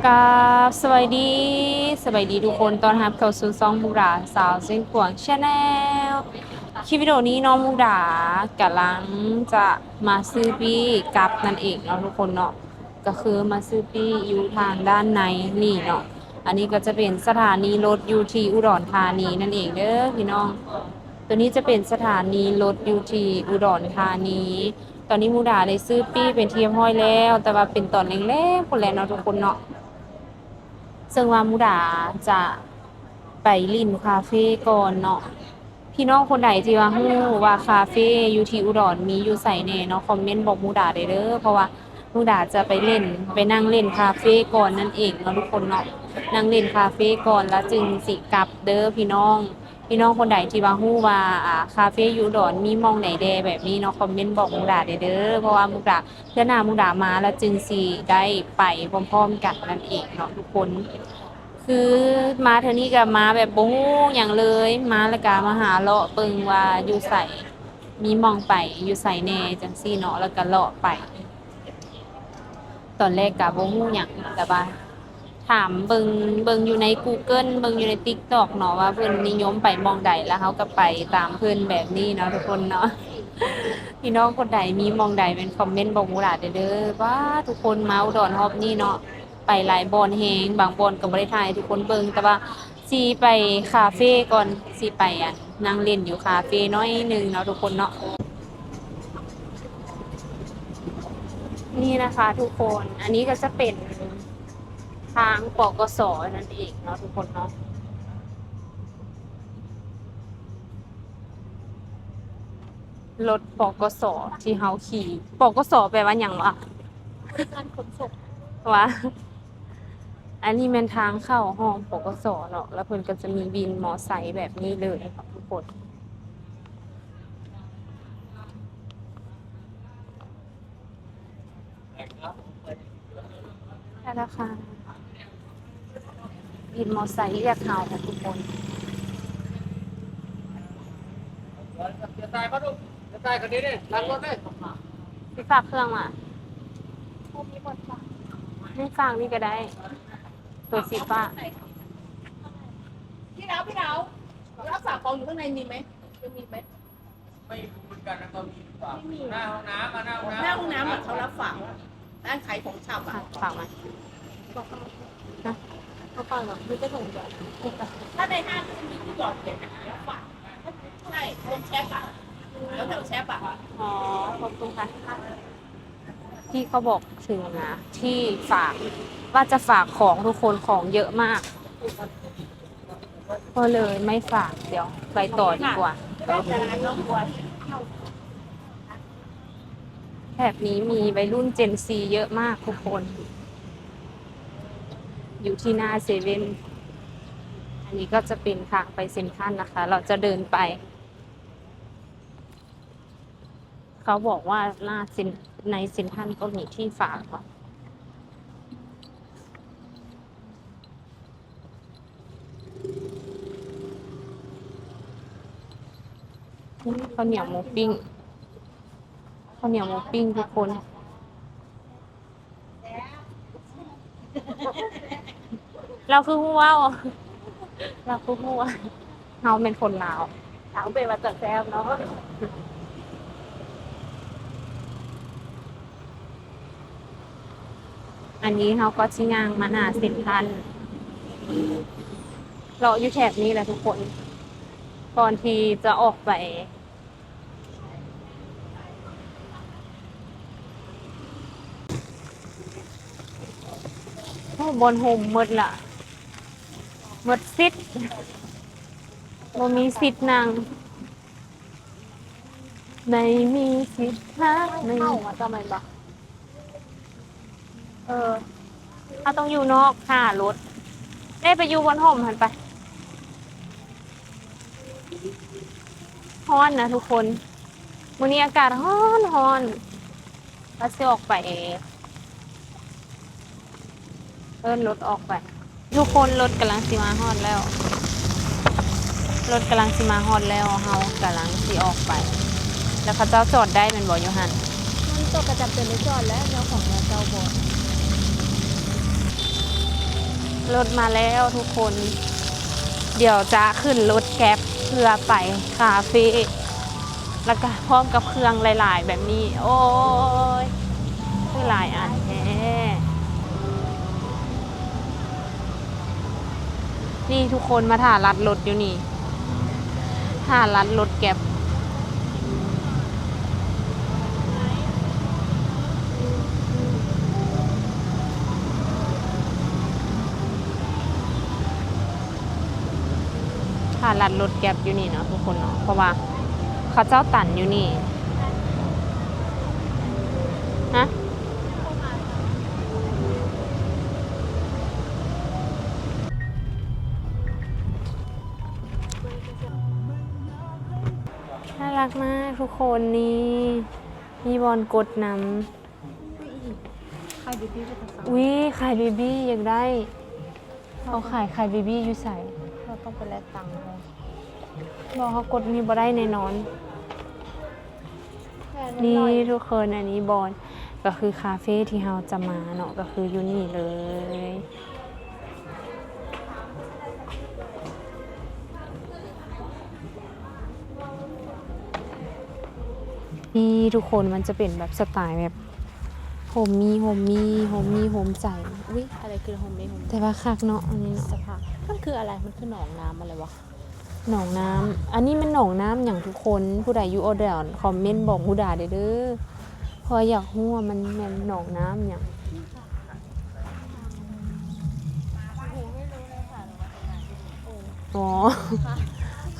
ກາບສະບາຍດີ, ສະບາຍດີທຸກຄົນ, ຕ້ອນຮັບເຂົ້າສູ່ຊ່ອງມຸກດາສາວເຊງຂວາງ Channel. ຄລິບວິດີໂອນີ້ເນາະ ມຸກດາກຳລັງຈະມາຊື້ປີ້ກັບນັ້ນເອງເນາະທຸກຄົນເນາະ, ກໍຄືມາຊື້ປີ້ຢູ່ທາງດ້ານໃນນີ້ເນາະ. ອັນນີ້ກໍຈະເປັນສະຖານີລົດຢູ່ທີ່ອຸດອນທານີນັ້ນເອງເດີພີ່ນ້ອງ. ໂຕນີ້ຈະເປັນສະຖານີລົດຢູ່ທີ່ອຸດອນທານີ. ຕອນນີ້ມຸກດາໄດ້ຊື້ປີ້ເປັນທີ່ຮຽບຮ້ອຍແລ້ວ, ແຕ່ວ່າເປັນຕອນແລງໆພຸ້ນແຫຼະເນາະທຸກຄົນເນາະ. ເຊິ່ງວ່າມຸກດາຈະໄປຫຼິ້ນຄາເຟກ່ອນເນາະ. ພີ່ນ້ອງຄົນໃດທີ່ວ່າຮູ້ວ່າຄາເຟຢູ່ທີ່ອຸດອນມີຢູ່ໃສແດ່ເນາະ, ຄອມເມັນບອກມຸກດາໄດ້ເດີ, ເພາະວ່າມຸກດາຈະໄປຫຼິ້ນ, ໄປນັ່ງຫຼິ້ນຄາເຟກ່ອນນັ້ນເອງເນາະທຸກຄົນເນາະ. ນັ່ງຫຼິ້ນຄາເຟກ່ອນ ແລ້ວຈຶ່ງຊິກັບເດີພີ່ນ້ອງ. ພີ່ນ້ອງຄົນໃດທີ່ວ່າຮູ້ວ່າ ອ່າ ຄາເຟຢູ່ອຸດອນມີໝ່ອງໃດແດ່ແບບນີ້ເນາະ, ຄອມເມັນບອກມຸກດາໄດ້ເດີ, ເພາະວ່າມຸກດາ ເທື່ອໜ້າມຸກດາມາແລ້ວຈຶ່ງຊິໄດ້ໄປພ້ອມໆກັນນັ້ນເອງເນາະທຸກຄົນ. ຄືມາເທື່ອນີ້ກໍມາແບບບໍ່ຮູ້ຫຍັງເລີຍ, ມາແລ້ວກໍມາຫາເລາະເບິ່ງວ່າຢູ່ໃສ, ມີໝ່ອງໄປຢູ່ໃສແດ່ຈັ່ງຊີ້ເນາະ, ແລ້ວກໍເລາະໄປ. ຕອນແລກກໍບໍ່ຮູ້ຫຍັງ, ແຕ່ວ່າ ຖາມເບິ່ງ, ເບິ່ງຢູ່ໃນ Google ເບິ່ງຢູ່ໃນ TikTok ເນາະ ວ່າເພິ່ນນິຍົມໄປໝ່ອງໃດ ແລ້ວເຮົາກໍໄປຕາມເພິ່ນແບບນີ້ເນາະທຸກຄົນເນາະ. ພີ່ນ້ອງຄົນໃດມີໝ່ອງໃດແມ່ນຄອມເມັນບອກມຸກດາແດ່ເດີ. ວ້າ ທຸກຄົນມາອຸດອນຮອບນີ້ເນາະ ໄປຫຼາຍບ່ອນແຮງ, ບາງບ່ອນກໍບໍ່ໄດ້ຖ່າຍໃຫ້ທຸກຄົນເບິ່ງ, ແຕ່ວ່າຊິໄປຄາເຟກ່ອນ, ຊິໄປ ອັນ ນັ່ງຫຼິ້ນຢູ່ຄາເຟໜ້ອຍໜຶ່ງເນາະທຸກຄົນເນາະ. ນີ້ນະຄະທຸກຄົນ, ອັນນີ້ກໍຈະເປັນ ທາງ ປກສ ນັ້ນເອງເນາະທຸກຄົນເນາະ. ລົດ ປກສ ທີ່ເຮົາຂີ່, ປກສ ແປວ່າຫຍັງວະ? ບໍລິການຂົນສົ່ງ. ວ່າ ອັນນີ້ແມ່ນທາງເຂົ້າຫ້ອງ ປກສ ເນາະ, ແລ້ວເພິ່ນກໍຈະມີວິນມໍໄຊແບບນີ້ເລີຍເນາະທຸກຄົນ. ທະນາຄານ ວິນມໍໄຊຮຽກເຮົາທຸກຄົນ. ຊິຝາກເຄື່ອງຫວາ? ບໍ່ມີບ່ອນຝາກ. ນີ້ຝາກນີ້ກໍໄດ້, ໂຕສີຟ້າ. พี่ดาว พี่ดาว รักษาของอยู่ข้างในมีไหม? จะมีไหม? ไม่รู้เหมือนกันนะ ก็มีหรือเปล่า ไม่มี หน้าห้องน้ำอะ หน้าห้องน้ำ หน้าห้องน้ำอะ เขารับฝาก ร้านขายของชำอะ อ่ะ ฝากมา บอกเขา ฮะ เขาฝากเหรอ? ไม่ใช่ของเดียว ถ้าในห้างก็จะมีที่หยอดเหรียญอะ รับฝาก ใช่ ตรงแชปอะ แถวๆแชปอะ อ๋อ ขอบคุณค่ะ พี่เขาบอกถึงนะ ที่ฝาก ว่าจะฝากของทุกคน ของเยอะมาก ก็เลยไม่ฝาก เดี๋ยวไปต่อดีกว่า แถบนี้มีวัยรุ่น Gen Z เยอะมากทุกคน อยู่ที่หน้าเซเว่น อันนี้ก็จะเป็นทางไปเซ็นทรัลนะคะ เราจะเดินไป เขาบอกว่าหน้าเซ็น ในเซ็นทรัลก็มีที่ฝากว่ะ ข้าวเหนียวหมูปิ้ง ข้าวเหนียวหมูปิ้งทุกคน ລາວຄືຮູ້ເວົ້າ ລາວຄືຮູ້ວ່າເຮົາແມ່ນຄົນລາວ ລາວເປັນວ່າຈະແຊບເນາະ. ອັນນີ້ເຮົາກໍຊິຍ່າງມາໜ້າເຊັນທຣັນ ເລາະຢູ່ແຖບນີ້ແຫຼະທຸກຄົນ ກ່ອນທີ່ຈະອອກໄປ ໂອ້ ບ່ອນໂຮມໝົດລະ ໝົດສິດ ບໍ່ມີສິດນັ່ງ ໄມ່ມີສິດຫາ ໄມ່ມີ ເຂົ້າມາຈະແມ່ນບໍ່? ເອີ ເຮົາຕ້ອງຢູ່ນອກຖ້າລົດ ໄດ້ໄປຢູ່ບ່ອນຮົ່ມຫັ້ນໄປ. ຮ້ອນນະທຸກຄົນ ມື້ນີ້ອາກາດຮ້ອນ ຮ້ອນ ວ່າຊິອອກໄປ ເອີ້ນລົດອອກໄປ ທຸກຄົນ ລົດກຳລັງຊິມາຮອດແລ້ວ ລົດກຳລັງຊິມາຮອດແລ້ວ ເຮົາກຳລັງຊິອອກໄປ ແລ້ວເຂົາເຈົ້າຈອດໄດ້ແມ່ນບໍ່ຢູ່ຫັ້ນ? ມັນກໍປະຈຳເປັນໄດ້ຈອດແຫຼະ ແນວຂອງເຂົາເຈົ້າບໍ່. ລົດມາແລ້ວທຸກຄົນ ດຽວຈະຂຶ້ນລົດແກັບເພື່ອໄປຄາເຟ ແລ້ວກະພ້ອມກັບເຄື່ອງຫຼາຍໆແບບນີ້. ໂອ້ຍ ຄືຫຼາຍອັນແທ້. ນີ້ທຸກຄົນມາຖ້າລັດລົດຢູ່ນີ້ ຖ້າລັດລົດແກັບ ຖ້າລັດລົດແກັບຢູ່ນີ້ເນາະທຸກຄົນເນາະ ເພາະວ່າເຂົາເຈົ້າຕັນຢູ່ນີ້. ຮະ? ໜ້າລັກມາກທຸກຄົນ. ນີ້ ມີບ່ອນກົດນຳ. ຂາຍເບບີ້ເປັນຕາສັ່ງ. ອຸ້ຍ ຂາຍເບບີ້ ຢາກໄດ້. ເຂົາຂາຍ ຂາຍເບບີ້ຢູ່ໃສ? ເຮົາຕ້ອງໄປແລກຕັງເລີຍ. ບໍ່ ເຮົາກົດນີ້ບໍ່ໄດ້ແນ່ນອນ. ນີ້ທຸກຄົນ ອັນນີ້ບ່ອນ ກໍຄືຄາເຟທີ່ເຮົາຈະມາເນາະ ກໍຄືຢູ່ນີ້ເລີຍ. ນີ້ທຸກຄົນ ມັນຈະເປັນແບບສະໄຕແບບໂຮມມີ ໂຮມມີ ໂຮມມີໂຮມໃຈ. ອຸ້ຍ ອາໄລຄືໂຮມມີໂຮມໃຈ? ແຕ່ວ່າຄັກເນາະ ອັນນີ້ເນາະ. ສະພາບ ມັນຄືອາໄລ? ມັນຄືໜອງນ້ຳອາໄລວະ? ໜອງນ້ຳ ອັນນີ້ແມ່ນໜອງນ້ຳຫຍັງທຸກຄົນ? ຜູ້ໃດຢູ່ອອດແດນຄອມເມັນບອກຫູດາໄດ້ເດີ້ ເພາະວ່າຢາກຮູ້ວ່າມັນແມ່ນໜອງນ້ຳຫຍັງ. ອໍ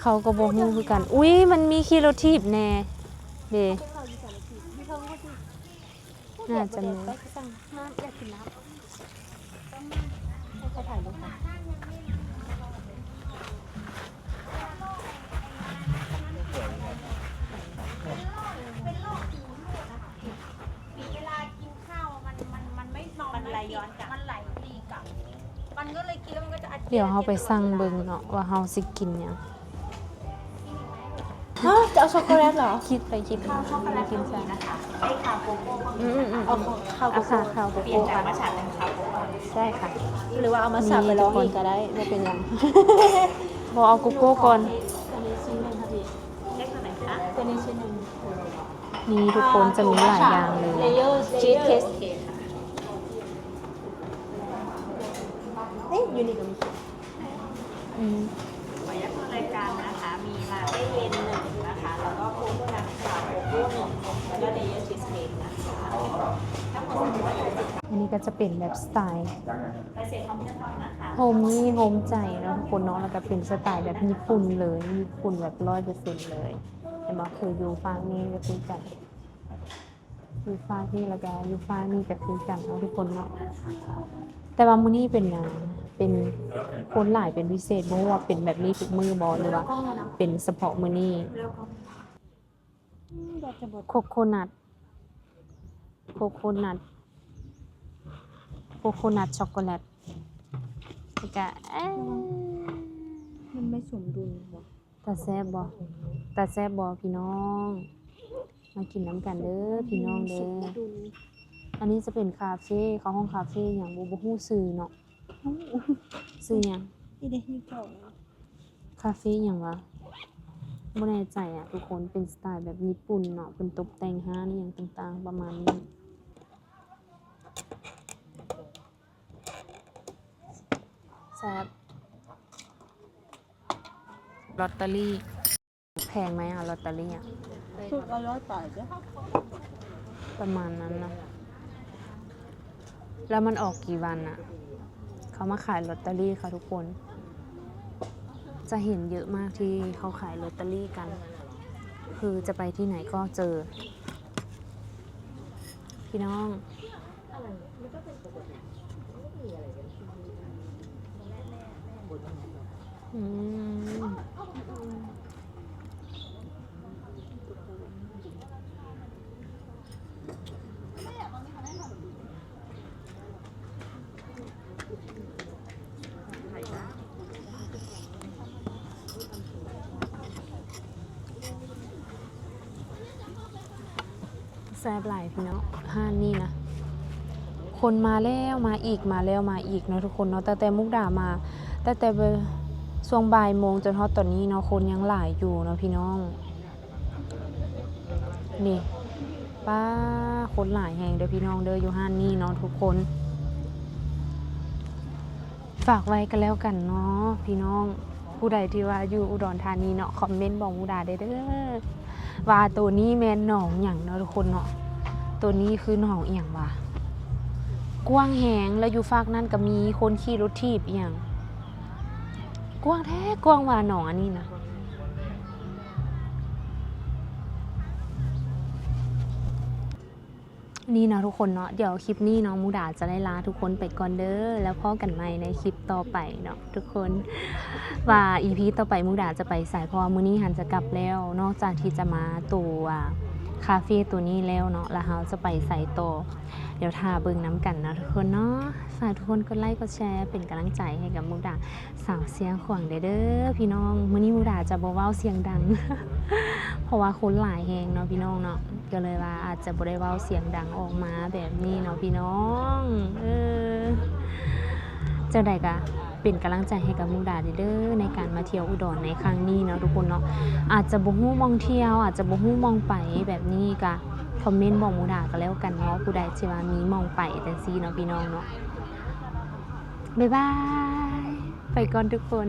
ເຂົາກໍບໍ່ຮູ້ຄືກັນ. ອຸ້ຍ ມັນມີຂີ່ລົດຖີບແດ່ເດ. ໜ້າຈະແມ່ນ. ເວລາກິນຂ້າວມັນ ມັນ ມັນໄມ່ ມັນໄຫຼຍ້ອນກັບ ມັນໄຫຼຕີກັບ ມັນກໍເລີຍກິນແລ້ວມັນກໍຈະອາຈຽນ. ດຽວເຮົາໄປສັ່ງເບິ່ງເນາະວ່າເຮົາຊິກິນຫຍັງ. ຮະ ຈະເອົາຊັອກໂກແລັດເຫຼື? ຄິດໄປຄິດມາ ເອົາຊັອກໂກແລັດກໍມີນະຄະ ເອົາຄາວໂກໂກ້ກໍມີ. ອືມໆໆ ເອົາຄາວໂກໂກ້ ເອົາຄາວໂກໂກ້ ເປັນຈາກມັດສະເປັນຄາວໂກໂກ້ ໃຊ່ຄ່ະ. ຫຼືວ່າເອົາມາສັບໄປລອງອີກກໍໄດ້ ບໍ່ເປັນຫຍັງ. ບໍ່ ເອົາໂກໂກ້ກ່ອນ. ໂຕນີ້ຊິ້ນໜຶ່ງ ໂຕນີ້ຊິ້ນໜຶ່ງ. ນີ້ທຸກຄົນ ຈະມີຫຼາຍຢ່າງເລີຍ. ເອີ ຢູ່ນີ້ກໍມີ. ອືມ ຂໍຢາກເປີດລາຍການນະຄະ ມີລາເຕ້ເຢັນໜຶ່ງນະຄະ ແລ້ວກໍໂຄໂຄນັດຄາວໂກໂກ້ໜຶ່ງ ແລ້ວກໍເລເຢີຊີສເຄ້ກນະຄະ ທັງໝົດ ອັນນີ້ກໍຈະເປັນແບບສະໄຕ ໂຮມມີໂຮມໃຈເນາະທຸກຄົນເນາະ ແລ້ວກໍເປັນສະໄຕແບບຍີ່ປຸ່ນເລີຍ ຍີ່ປຸ່ນແບບຮ້ອຍເປີເຊັນເລີຍ. ເຫັນບໍ່ ຄືຢູ່ຝັ່ງນີ້ກໍຄືກັນ ຢູ່ຟາກນີ້ ແລ້ວກະຢູ່ຟາກນີ້ກະຄືກັນເນາະທຸກຄົນເນາະ. ແຕ່ວ່າມື້ນີ້ເປັນ ອ່າ ເປັນຄົນຫຼາຍເປັນພິເສດ ບໍ່ຮູ້ວ່າເປັນແບບນີ້ທຸກມື້ບໍ່ ຫຼືວ່າເປັນສະເພາະມື້ນີ້. ໂຄໂຄນັດ ໂຄໂຄນັດ ໂຄໂຄນັດຊັອກໂກແລັດ ແລ້ວກະ ເອີ ມັນໄມ່ສົມດຸນບໍ່? ຕາແຊບບໍ່? ຕາແຊບບໍ່ພີ່ນ້ອງ? ມາກິນນຳກັນເດີ້ພີ່ນ້ອງເດີ້. ອັນນີ້ຈະເປັນຄາເຟ ເຂົາຮ້ອງຄາເຟຫຍັງບໍ່ ບໍ່ຮູ້ຊື່ເນາະ. ຊື່ຫຍັງ? ຄາເຟຫຍັງວະ? ບໍ່ແນ່ໃຈອະທຸກຄົນ. ເປັນສະໄຕແບບຍີ່ປຸ່ນເນາະ ເພິ່ນຕົບແຕ່ງຮ້ານອີ່ຫຍັງຕ່າງໆປະມານນີ້. ແຊບ. ລອດເຕີຣີ ແພງໄໝອະ ລອດເຕີຣີອະ? ຊຸດລະຮ້ອຍປາຍເດີ້ ປະມານນັ້ນນະ. ແລ້ວມັນອອກກີ່ວັນນະ? ເຂົາມາຂາຍລອດເຕີຣີຄ່ະທຸກຄົນ. ຈະເຫັນເຍອະມາກທີ່ເຂົາຂາຍລອດເຕີຣີກັນ ຄືຈະໄປທີ່ໃຫນກໍເຈີ ພີ່ນ້ອງ. ອືມ ແຊບຫຼາຍພີ່ນ້ອງ ຮ້ານນີ້ນະ ໂຄ ຄົນມາແລ້ວມາອີກ ມາແລ້ວມາອີກເນາະທຸກຄົນເນາະ. ຕັ້ງແຕ່ມຸກດາມາ ຕັ້ງແຕ່ຊ່ວງບ່າຍໂມງຈົນຮອດຕອນນີ້ເນາະ ຄົນຍັງຫຼາຍຢູ່ເນາະພີ່ນ້ອງ. ນີ້ ປ້າ ຄົນຫຼາຍແຮງເດີພີ່ນ້ອງເດີ ຢູ່ຮ້ານນີ້ເນາະທຸກຄົນ. ຝາກໄວ້ກໍແລ້ວກັນເນາະພີ່ນ້ອງ ຜູ້ໃດທີ່ວ່າຢູ່ອຸດອນທານີເນາະ ຄອມເມັນບອກມຸກດາໄດ້ເດີ ວ່າໂຕນີ້ແມ່ນໜອງຫຍັງເນາະທຸກຄົນເນາະ. ໂຕນີ້ຄືໜອງອີ່ຫຍັງຫວາ? ກວ້າງແຮງ ແລ້ວຢູ່ຟາກນັ້ນກໍມີຄົນຂີ່ລົດຖີບອີ່ຫຍັງ ກວ້າງແທ້ກວ້າງຫວາໜອງອັນນີ້ນະ. ນີ້ເນາະທຸກຄົນເນາະ ດຽວຄລິບນີ້ເນາະ ມຸກດາຈະໄດ້ລາທຸກຄົນໄປກ່ອນເດີ ແລ້ວພໍ້ກັນໃໝ່ໃນຄລິບຕໍ່ໄປເນາະທຸກຄົນ ວ່າອີພີຕໍ່ໄປມຸກດາຈະໄປໃສ ເພາະວ່າມື້ນີ້ຫັ້ນຈະກັບແລ້ວ ນອກຈາກທີ່ຈະມາໂຕ ອ່າ ຄາເຟໂຕນີ້ແລ້ວເນາະ ແລ້ວເຮົາຈະໄປໃສຕໍ່ ດຽວຖ້າເບິ່ງນຳກັນເນາະທຸກຄົນເນາະ. ຝາກທຸກຄົນກົດໄລກົດແຊ ເປັນກຳລັງໃຈໃຫ້ກັບມຸກດາ ສາວຊຽງຂວາງແດ່ເດີພີ່ນ້ອງ. ມື້ນີ້ມຸກດາຈະບໍ່ເວົ້າສຽງດັງ ເພາະວ່າຄົນຫຼາຍແຮງເນາະພີ່ນ້ອງເນາະ ກໍເລີຍວ່າອາດຈະບໍ່ໄດ້ເວົ້າສຽງດັງອອກມາແບບນີ້ເນາະພີ່ນ້ອງ. ເອີ ຈັ່ງໃດກະເປັນກຳລັງໃຈໃຫ້ກັບມຸກດາແດ່ເດີ ໃນການມາທ່ຽວອຸດອນໃນຄັ້ງນີ້ເນາະທຸກຄົນເນາະ. ອາດຈະບໍ່ຮູ້ໝ່ອງທ່ຽວ ອາດຈະບໍ່ຮູ້ໝ່ອງໄປແບບນີ້ ກະຄອມເມັນບອກມຸກດາກໍແລ້ວກັນເນາະ ຜູ້ໃດທີ່ວ່າມີໝ່ອງໄປຈັ່ງຊີ້ເນາະພີ່ນ້ອງເນາະ. ບາຍບາຍ ໄປກ່ອນທຸກຄົນ.